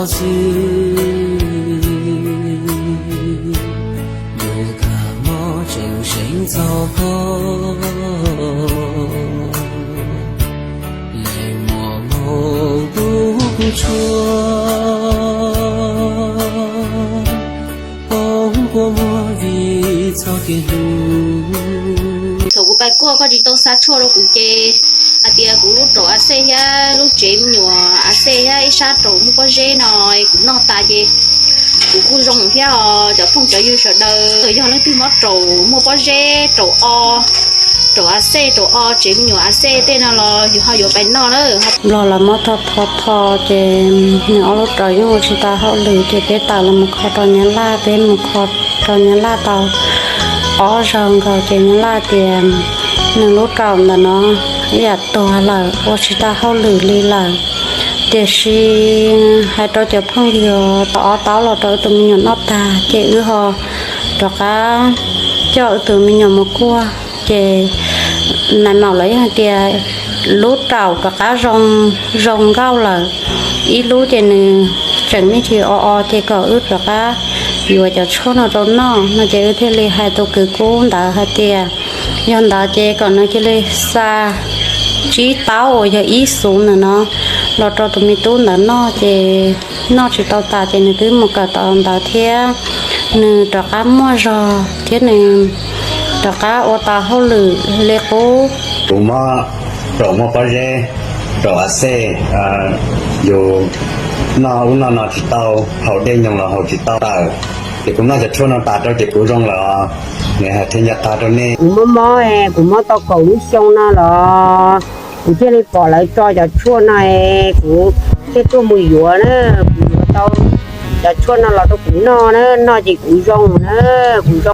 xwb, yus kag mob tseem seev txog koj, me muaj hmoo tub tshua, poob kua muag vim txoj kev hlub. Thaum kuv pais kuaj koj tsis tau xa tshuaj rau kuv ces hais tias kuv lub raum a xej thiab lub tsev me nyuam a xej thiab ib sab raum muaj pob zeb no kuv noj tas ces kuv kuj zoo thiab os. Cov phooj cov ywg sawv daws yog leej twg mob raum muaj pob zeb, raum o, raum a xej, raum o, tsev me nyuam a xej tej no los yus ho yuav pais noj na. Nplog los mob tho tho tho ces nws ob lub raum yeej ua tsis tau hauj lwm ces peb tawm los mus kho rau Nyab Laj, peb mus kho rau Nyab Laj tau ob zaug nkaus ces Nyab Laj tias nws lub raum ntawm no ib yam tuag lawm, ua tsis tau hauj lwm li lawm. Tiam sis hais rau cov phooj ywg tau ob taub los rau wb tus me nyuam noj tag ces wb ho rov qab coj wb tus me nyuam mus kuaj ces nais maum lawv yeej hais tias lub raum rov qab zoo, zoo nkauj lawm. Ib lub ces nws tseem me ntsis o o ces kom wb rov qab yuav cov tshuaj no rau noj no ces wb thiaj li hais tus kwv Kub ntawd hais tias yog ntawd ces kom nws cia li xa tsib taub uas yog ib xuv ntawm no los rau tus me tub ntawd noj ces noj tsis tau tas ces nws twb mus kawm tau ntawd thiab nws rov qab muaj zog thiab nws rov qab ua tau hauj lwm li qub. Kuv mob raum muaj pob zeb, raum a xej, yus noj ub noj no tsis tau, haus dej nyoos los haus tsis tau tawm. Ces kuv noj cov tshuaj no tas rau ces kuv zoo lawm os. Nws hais thiaj ncaj qha rau nej. Kuv mob mob, kuv mob tau kaum lub xyoo no los kuv thiaj li pom lawv tso cov tshuaj no, kuv thiaj tuaj mus yuav na. Kuv yuav tau cov tshuaj no los rau kuv noj na, noj ces kuv zoo na, kuv zoo.